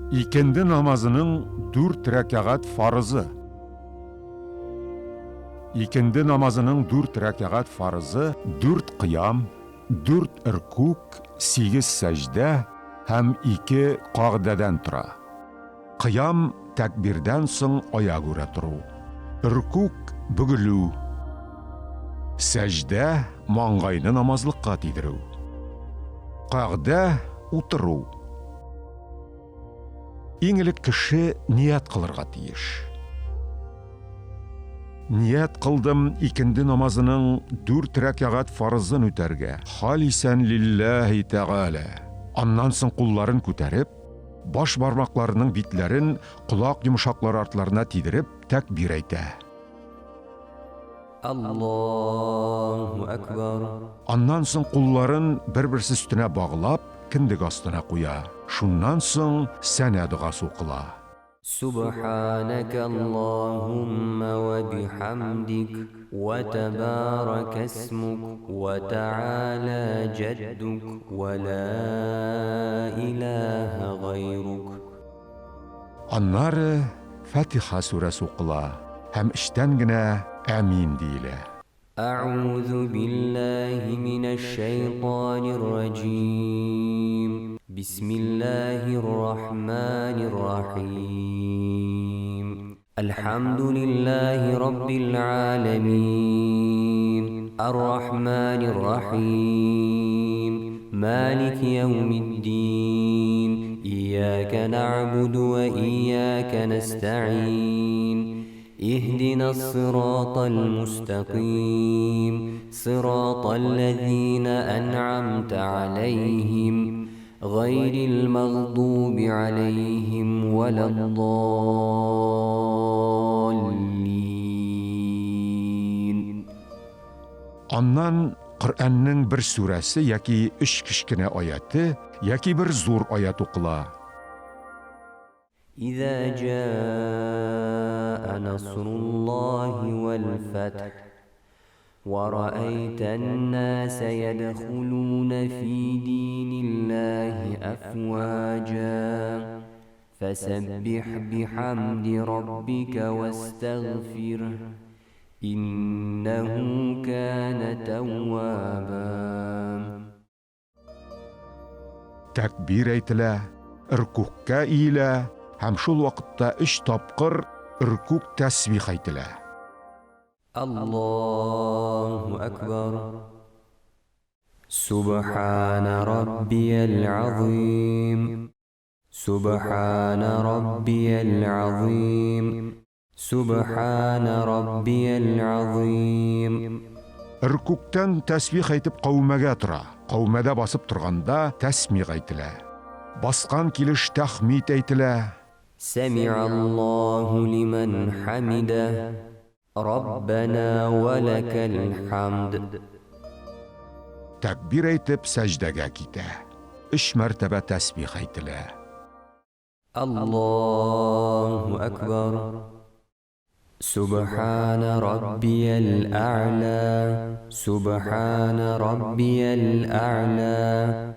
Икенде намазының дүрт рәкәгать фарызы. Икенде намазының дүрт рәкәгать фарызы дүрт кыям, дүрт ркүк, сигез сәҗдә һәм ике кагъдәдән тора. Кыям, тәкбирдән соң аягүрә тору. Ркүк, бөгелү. Сәҗдә, маңгайны намазлыкка тидерү. Кагъдә, утыру. Иң элек кеше ният кылырга тиеш. Ният кылдым икенде намазының дүрт рәкәгать фарызын үтәргә, халисән лилләһи тәгалә. Аннан соң кулларын күтәреп, баш бармакларының битләрен колак йомшаклары артларына тидереп, тәкбир әйтә. Аллаһу әкбәр. Аннан соң кулларын бер-берсе өстенә баглап, кендек астына куя. Шуннан соң сәнә догасы укыла. Сүбхәнәкә Аллаһуммә вә бихәмдик, вә тәбарәкә исмүк, вә тәгалә җәддүк, вә лә иләһә гайрук. Аннары Фатиха сүрәсе укыла һәм эчтән генә Әмин диелә. Әгъузу биллаһи минәш-шәйтанир раҗим. Бисмиллаһир рахманир рахим. Әлхәмдүлиллаһи раббил галәмин. Ар-рахманир рахим. Малики яумиддин. Иyyaka нәгъбуду вә иyyaka нәстәгыйн. Иһдинас сиратал мустәкыйм. Сиратал ләзина ән'амтә аләйһим. Гайрил мәгъдуби аләйһим вәләд-даллин. Аннан Коръәннең бер сүрәсе яки өч кечкенә аяте, яки бер зур аять укыла. Иза җаа насруллаһи вәл-фәтх, вә раәйтән-наса ядхулуна фи диниллаһи әфваҗа, фәсәббих бихәмди раббика вәстәгъфирһ, иннәһу кана тәвваба. Тәкбир әйтелә, ркүгкә иелә һәм шул вакытта өч тапкыр ркүг тәсбих әйтелә. Аллаһу әкбәр. Сүбхәнә раббиял азыйм. Сүбхәнә раббиял азыйм. Сүбхәнә раббиял азыйм. Ркүгтән тәсбих әйтеп каумәгә тора. Каумәдә басып торганда тәсмигъ әйтелә. Баскан килеш тәхмид әйтелә. Сәми'аллаһу лимән хәмидәһ. Раббәнә вә ләкәл хәмд. Тәкбир әйтеп сәҗдәгә китә. Өч мәртәбә тәсбих әйтелә. Аллаһу әкбәр. Сүбхәнә раббиял әгълә, Сүбхәнә раббиял әгълә,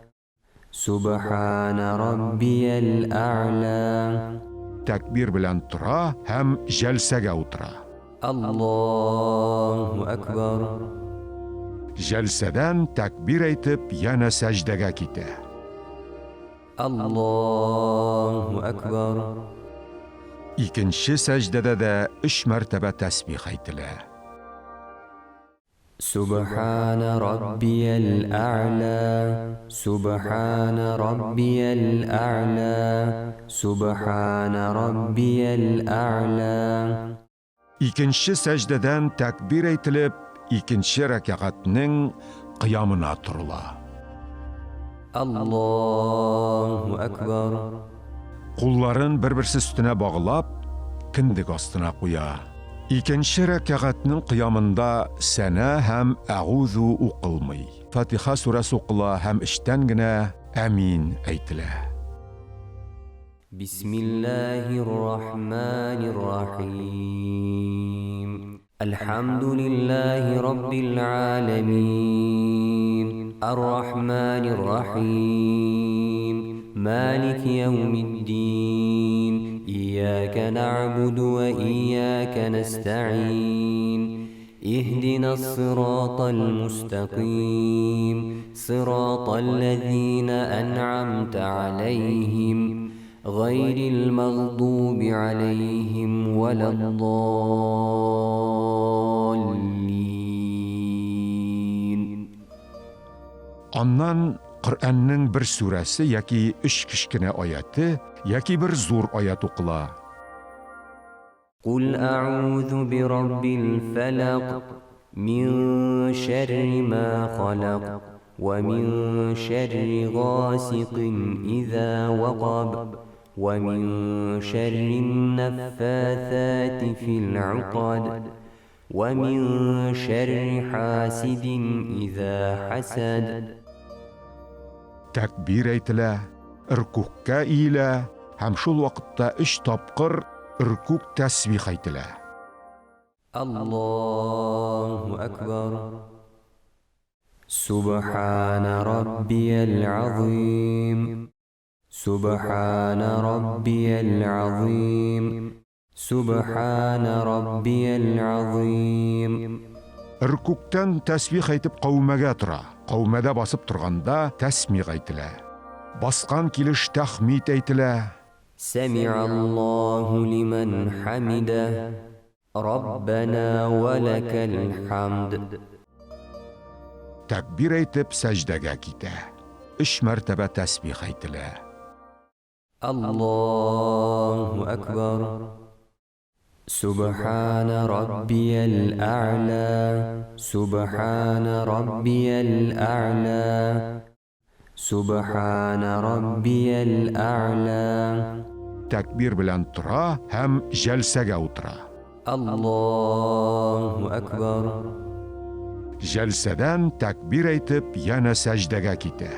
Сүбхәнә раббиял әгълә. Тәкбир белән тора һәм җәлсәгә утыра. Аллаһу әкбәр. Җәлсәдән тәкбир әйтеп янә сәҗдәгә китә. Аллаһу әкбәр. Икенче сәҗдәдә дә өч мәртәбә тәсбих әйтелә. Сүбхәнә раббиял әгълә, Сүбхәнә раббиял әгълә, Сүбхәнә раббиял әгълә. Икенче сәҗдәдән тәкбир әйтелеп, икенче рәкәгатьнең кыямына торыла. Аллаһу әкбәр. Кулларын бер-берсе өстенә баглап, кендек астына куя. Икенче рәкәгатьнең кыямында сәнә һәм әгузу укылмый. Фатиха сүрәсе укыла һәм эчтән генә әмин әйтелә. Бисмиллаһир рахманир рахим. Әлхәмдүлиллаһи раббил галәмин. Ар-рахманир рахим. مالك يوم الدين إياك نعبد وإياك نستعين اهدنا الصراط المستقيم صراط الذين أنعمت عليهم غير المغضوب عليهم ولا الضالين. Аннан Коръәннең бер сүрәсе яки өч кечкенә аяте, яки бер зур аят укыла. قل أعوذ برب الفلق من شر ما خلق ومن شر غاسق إذا وقب ومن شر النفاثات في العقد ومن شر حاسد إذا حسد. Тәкбир әйтелә, ркүгъкә иелә һәм шул вакытта өч тапкыр ркүгъ тәсбих әйтелә. Аллаһу әкбәр. Субхана раббиял азим. Субхана раббиял азим. Субхана раббиял азим. Ркүгътән тәсбих әйтеп каумәгә тора. Каумәдә басып торганда тәсмигъ әйтелә. Баскан килеш тәхмид әйтелә. Сәми'аллаһу лиман хәмидә. Раббана ва ләкәл хәмд. Тәкбир әйтеп сәҗдәгә китә. Өч мәртәбә тәсбих әйтелә. Аллаһу әкбәр. Субхана раббиял әгъла. Субхана раббиял әгъла. Субхана раббиял әгъла. Тәкбир белән тора һәм җәлсәгә утыра. Аллаһу әкбәр. Җәлсәдән тәкбир әйтеп янә сәҗдәгә китә.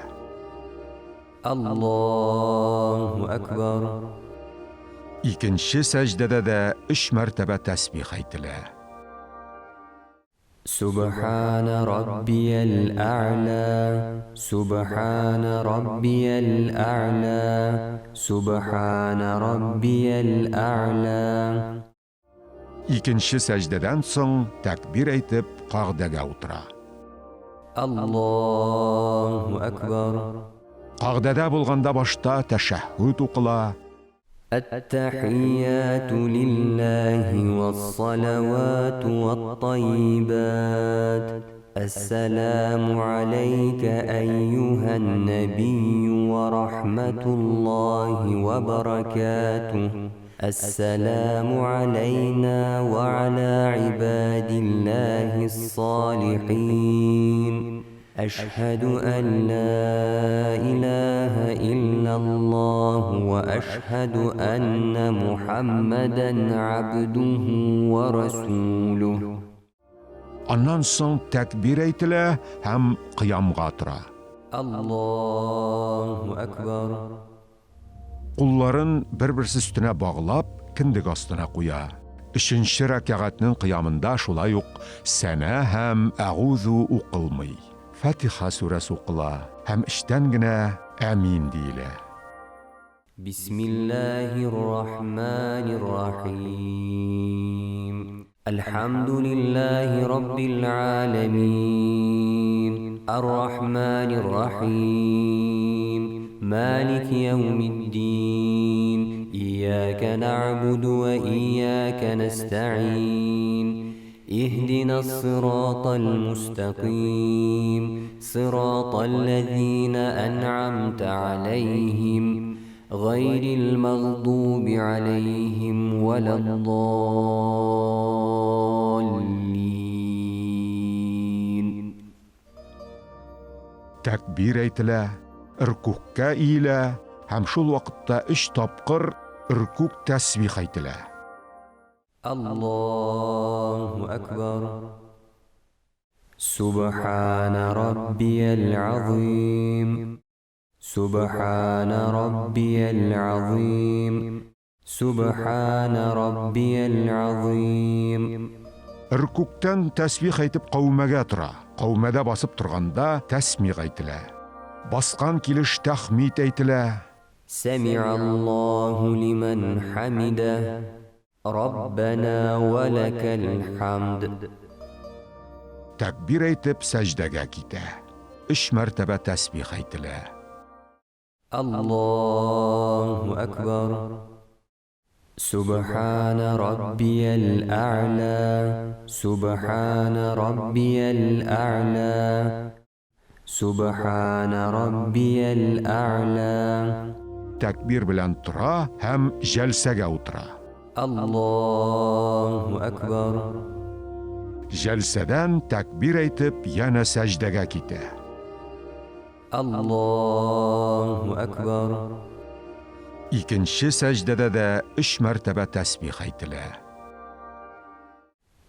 Аллаһу әкбәр. Икенче сәҗдәдә дә өч мәртәбә тәсбих әйтелә. Субхана раббиял әгъла. Субхана раббиял әгъла. Субхана раббиял әгъла. Икенче сәҗдәдән соң тәкбир әйтеп кагъдәгә утыра. Аллаһу әкбәр. Кагъдәдә булганда башта тәшәһһүд укыла. Әт-тәхияту лиллаһи вас-салавату ват-таййибат. Әс-сәламу аләйкә әйюһән нәбийю ва рахматуллаһи ва баракатуһ. Әс-сәламу аләйна ва аля гыйбадиллаһис-салихин. Әшһәду ән ла илаһа иллаллаһу ва әшһәду әннә Мухаммадан абдуху ва расулуһ. Аннан соң тәкбир әйтелә һәм кыямга тора. Аллаһу әкбәр. Кулларын бер-берсе өстенә баглап, кендек астына куя. Өченче рәкәгатьнең кыямында шулай ук сәнә һәм әгузу укылмый. Фатиха сүрәсе укыла һәм эчтән генә әмин диелә. Бисмиллаһир рахманир рахим. Әлхәмдүлиллаһи раббил галәмин. Ар-рахманир рахим. Малики яумиддин. Ияка нәгъбуду ва ияка нәстәгыйн. Иһдина ссиратал мустакыйм. Сиратал ләзина ән'амта аләйһим. Гайрил магъдуби аләйһим вәләд-даллин. Тәкбир әйтелә, ркүгъкә иелә һәм шул вакытта өч тапкыр ркүгъ тәсбих әйтелә. Аллаһу әкбәр. Субхана раббиял азим. Субхана раббиял азим. Субхана раббиял азим. Ркүгътән тәсбих әйтеп каумәгә тора. Каумәдә басып торганда тәсмигъ әйтелә. Баскан килеш тәхмид әйтелә. سمع الله لمن حمده. ربنا ولك الحمد. Тәкбир әйтеп сәҗдәгә китә. Өч мәртәбә тәсбих әйтелә. الله أكبر. سبحان ربي الأعلى. سبحان ربي الأعلى. سبحان ربي الأعلى. Тәкбир белән тора һәм җәлсәгә утыра. الله أكبر. Җәлсәдән тәкбир әйтеп янә сәҗдәгә китә. الله أكبر. Икенче сәҗдәдә дә өч мәртәбә тәсбих әйтелә.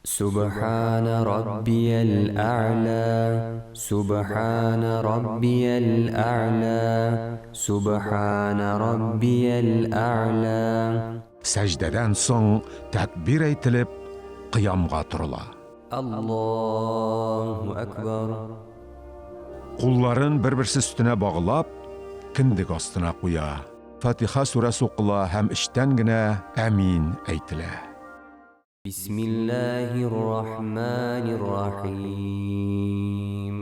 سبحان ربي الأعلى. سبحان ربي الأعلى. سبحان ربي الأعلى. Сәҗдәдән соң тәкбир әйтелеп кыямга торыла. الله أكبر. Кулларын бер-берсе өстенә баглап, кендек астына куя. Фатиха сүрәсе укыла һәм эчтән генә әмин әйтелә. بسم الله الرحمن الرحيم.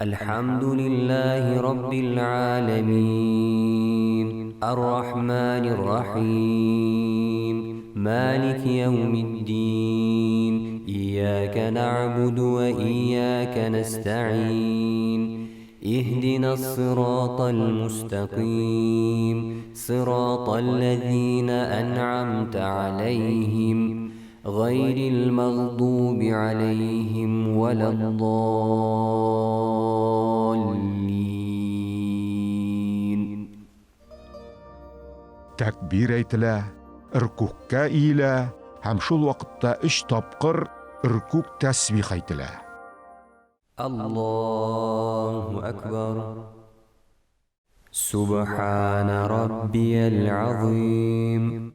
الحمد لله رب العالمين. الرحمن الرحيم. مالك يوم الدين. إياك نعبد وإياك نستعين. اهدنا الصراط المستقيم. صراط الذين أنعمت عليهم غير المغضوب عليهم ولا الضالين. Тәкбир әйтелә, ркүккә иелә һәм шул вакытта өч тапкыр ркүк тәсбих әйтелә. الله أكبر. سبحان ربي العظيم.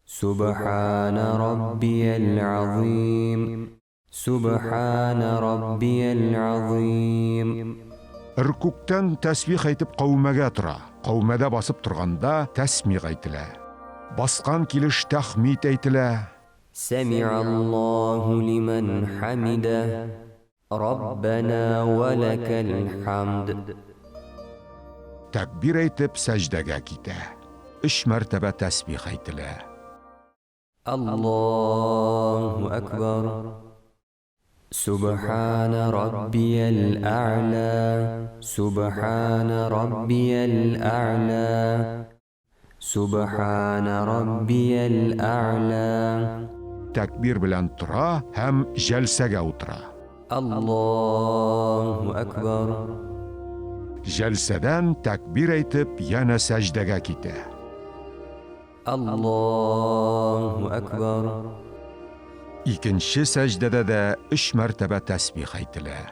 سبحان ربي العظيم. سبحان ربي العظيم. Ркүктән тәсбих әйтеп каумәгә тора. Каумәдә басып торганда тәсмиг әйтелә. Баскан килеш тәхмид әйтелә. سمع الله لمن حمده. ربنا ولك الحمد. Тәкбир әйтеп сәҗдәгә китә. Өч мәртәбә тәсбих әйтелә. الله أكبر. سبحان ربي الأعلى. سبحان ربي الأعلى. سبحان ربي الأعلى. Тәкбир белән тора һәм җәлсәгә утыра. الله أكبر. Җәлсәдән тәкбир әйтеп янә сәҗдәгә китә. الله أكبر. Икенче сәҗдәдә дә өч мәртәбә тәсбих әйтелә.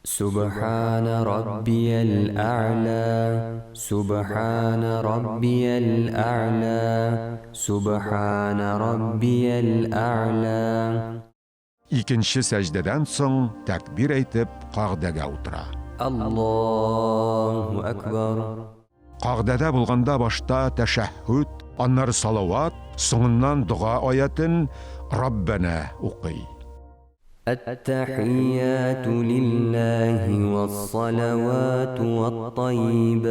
سبحان ربي الأعلى. سبحان ربي الأعلى. سبحان ربي الأعلى. Икенче сәҗдәдән соң тәкбир әйтеп кагдәгә утыра. الله أكبر. Кагдәдә булганда башта тәшәһһүд, аннары салават, соңыннан дога аятын Раббана укый. التحيات لله والصلوات والطيبات.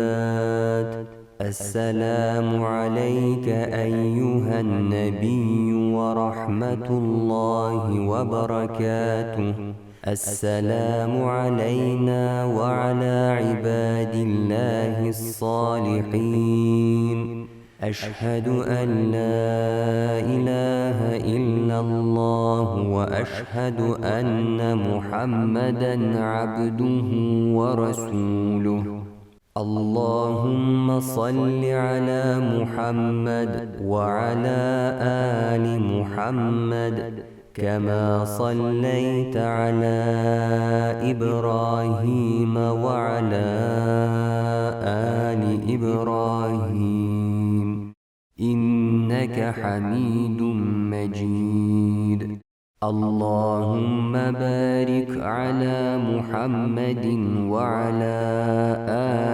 السلام عليك أيها النبي ورحمة الله وبركاته. السلام علينا وعلى عباد الله الصالحين. أشهد أن لا إله إلا الله وأشهد أن محمدا عبده ورسوله. اللهم صل على محمد وعلى آل محمد كما صليت على إبراهيم وعلى آل إبراهيم إنك حميد مجيد. اللهم بارك على محمد وعلى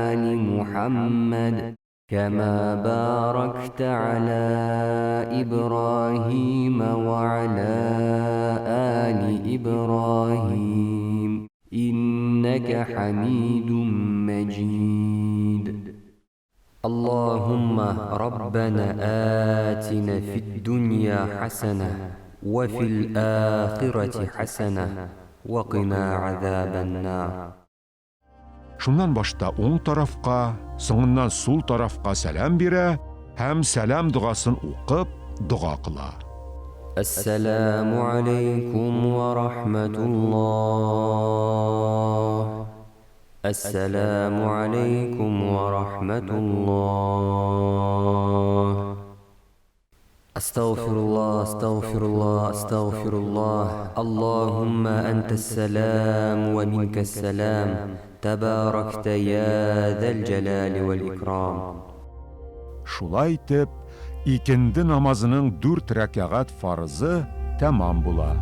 آل محمد كما باركت على إبراهيم وعلى آل إبراهيم إنك حميد مجيد. اللهم ربنا آتنا في الدنيا حسنة وفي الآخرة حسنة وقنا عذاب النار. Шуннан башта уң тарафка, соңыннан сул тарафка сәлам бирә һәм сәлам догасын укып, дога кыла. Әссәламү алейкум вә рахмәтуллаһ. Әссәламү алейкум вә рахмәтуллаһ. Астагфируллаһ, астагфируллаһ, астагфируллаһ. Аллаһумма антәс-сәлам вә минкәс-сәлам. Тәбарәктә йә зәл-җәлали вәл-икрам. Шулай итеп, икенде намазының дүрт рәкәгать фарызы тәмам була.